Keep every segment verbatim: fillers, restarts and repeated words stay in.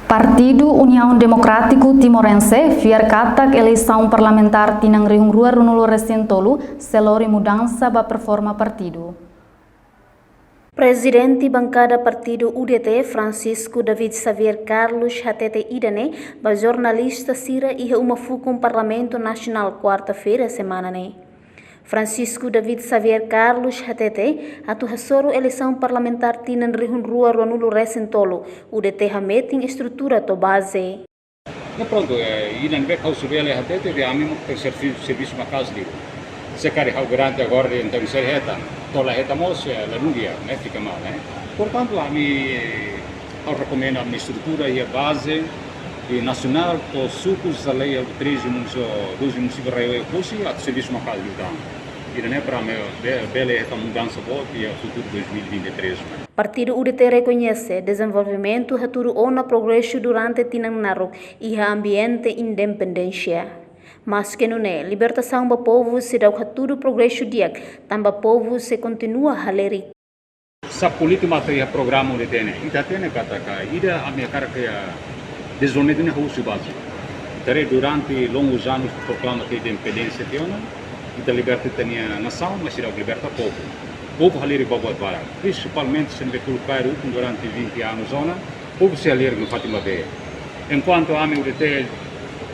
Partidu Uniaun Demokrátiku Timorense fiar katak eleisaun parlamentár tinan rihun rua ruanulu resin tolu sei lori mudansa ba performa partidu. Prezidente bankada partidu U D T, Francisco David Xavier Carlos, hatete ida-ne'e ba jornalista sira iha uma fukun Parlamentu Nasionál, kuarta-feira semana ne'e. Francisco David Xavier Carlos hatete, atu hasoru eleisaun parlamentár tinan rihun rua ruanulu resin tolu, U D T hametin estrutura to'o baze. Ya pronto, eh, ida-ne'ebé ha'u sei bele hatete, de ami mós tenke servi-, servisu maka'as liu. Se karik ha'u garante agora de'it, entaun sei hetan, to'o la hetan mós, eh, la nunka, ne'e fica mal, ne'e? Portantu, ami, eh, ha'u rekomenda ami estrutura iha baze, iha nasionál, to'o suku, sei lei, treze munisípiu, doze munisípiu rai oioin husi, atu servisu maka'as liután. Ida-ne'e para ami be-, bele hetan mudansa boot iha futuru dois mil e vinte e três. Partidu U D T rekoñese dezenvolvimentu hatudu ona progresu durante tinan naruk iha ambiente independénsia. Maske nune'e, libertasaun ba povu seidauk hatudu progresu di'ak, tanba povu sei kontinua halerik. Sá polítika mak iha programa U D T ne'e? Ita hatene katak ida ami hakarak dezenvolvimentu ne'e husi baze. Ita haree durante longos anos proklama independénsia tiha ona, ita liberta ita-nia nasaun, mas seidauk liberta povu. Povu halerik ba buat barak. Prinsipalmente, se ne'ebé kulukai rukun durante vinte anos ona, povu sei halerik nafatin ba bee. Enkuantu ami U D T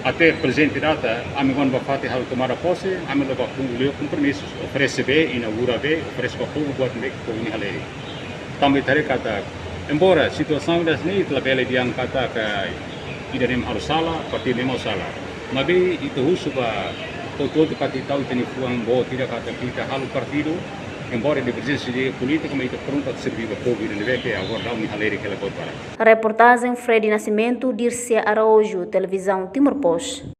até prezente data, ami kuandu ba fatin halo tomada pose, ami lori ba kum-, lori kompromisu, oferese bee, inaugura bee, oferese ba povu buat ne'ebé ke povu nia halerik. Tanba ita haree katak, embora situasaun ida-ne'e ita labele dehan katak ida-ne'e mak halo sala, partidu ne'e mak halo sala. Maibé ita husu ba hotu-hotu katak ita tau ita-nia fuan boot ida katak ita halo partidu, embora diverjénsia polítika, mas ita prontu atu servi ba povu ida-ne'ebé ke agora daudaun nia halerik hela buat barak. Reportajen Freddy Nascimento, Dircia Araújo, Televizaun Timor Post.